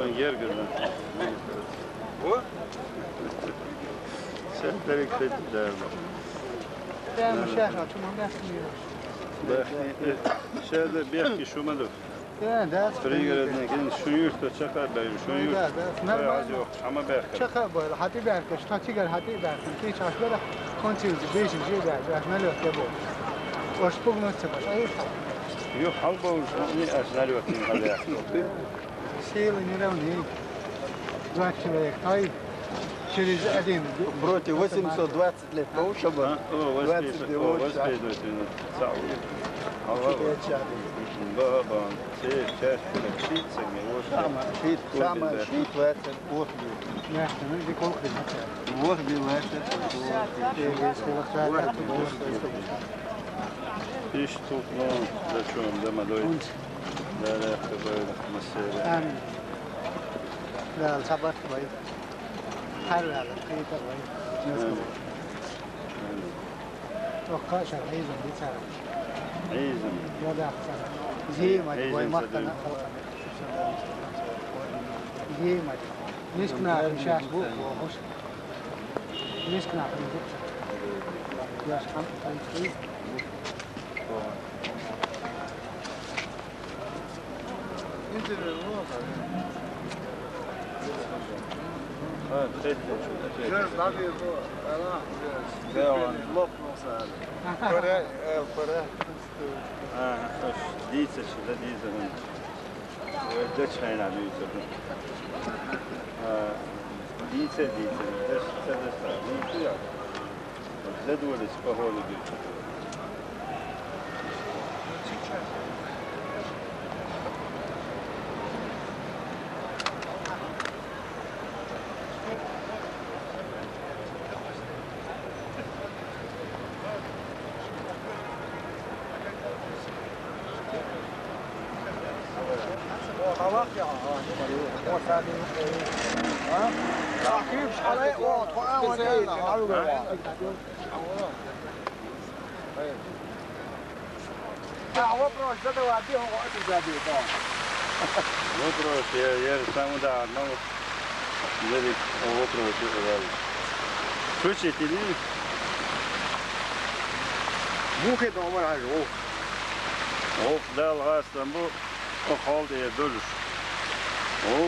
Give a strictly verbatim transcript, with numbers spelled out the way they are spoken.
Гергана. Во? Сен дерек хет дерба. Прямо сейчас, а чё мы мясо не ешь? Да. Сейчас да бехки шумаду. Да, да. Пригородный, кен шуюрта чака бай, шуюрта. Да, да, нормально. Азио, ама бехка. Чака бай, хати бехка, что тигр хати бехка. Ты чаш бера, кончил, бежи, же да, да, налёт я был. Ош пугнуть цепаш, а их. Ё, халба уж, не, аж налёт не халба. Силы не равны. Два человека, ай, через один. Против восемьсот двадцать лет, по уши было. А? О, двадцать восемьдесят, двадцать, о, двадцать, двадцать. Алла. Баба, все часть, птица, не вот. Самая, шит, самая, шит, двадцать, вот. Ясно, ну, иди колхоз. Вот, двадцать. Иш тукъну, да чум, да мадой. Да, да, хабар, масера. Амин. Да, сабат бай. Хар вала, кайта бай. Амин. Амин. Тока шар, айзан, бицара. Айзан. Да, да, хар. Зима, айзан бай, садым. Махтана, халкана. Зима. Нискна, шаш бу, хош. Нискна, яшкам, кайты. Жер, да, бир бу, ана, бир, лопнулся. Пора, э, пора. А, хош, дийца, да, дийца. Ой, да чайна дийца. А, дийца, дийца, да, да, да, дийца, я. Задволись по городу. Вопрос, я, я сам, да, но. Дерек, вопрос, я. Слушайте, не. Мухи дома рожу. Оп, дал газ там был. О, холде я долюш. О,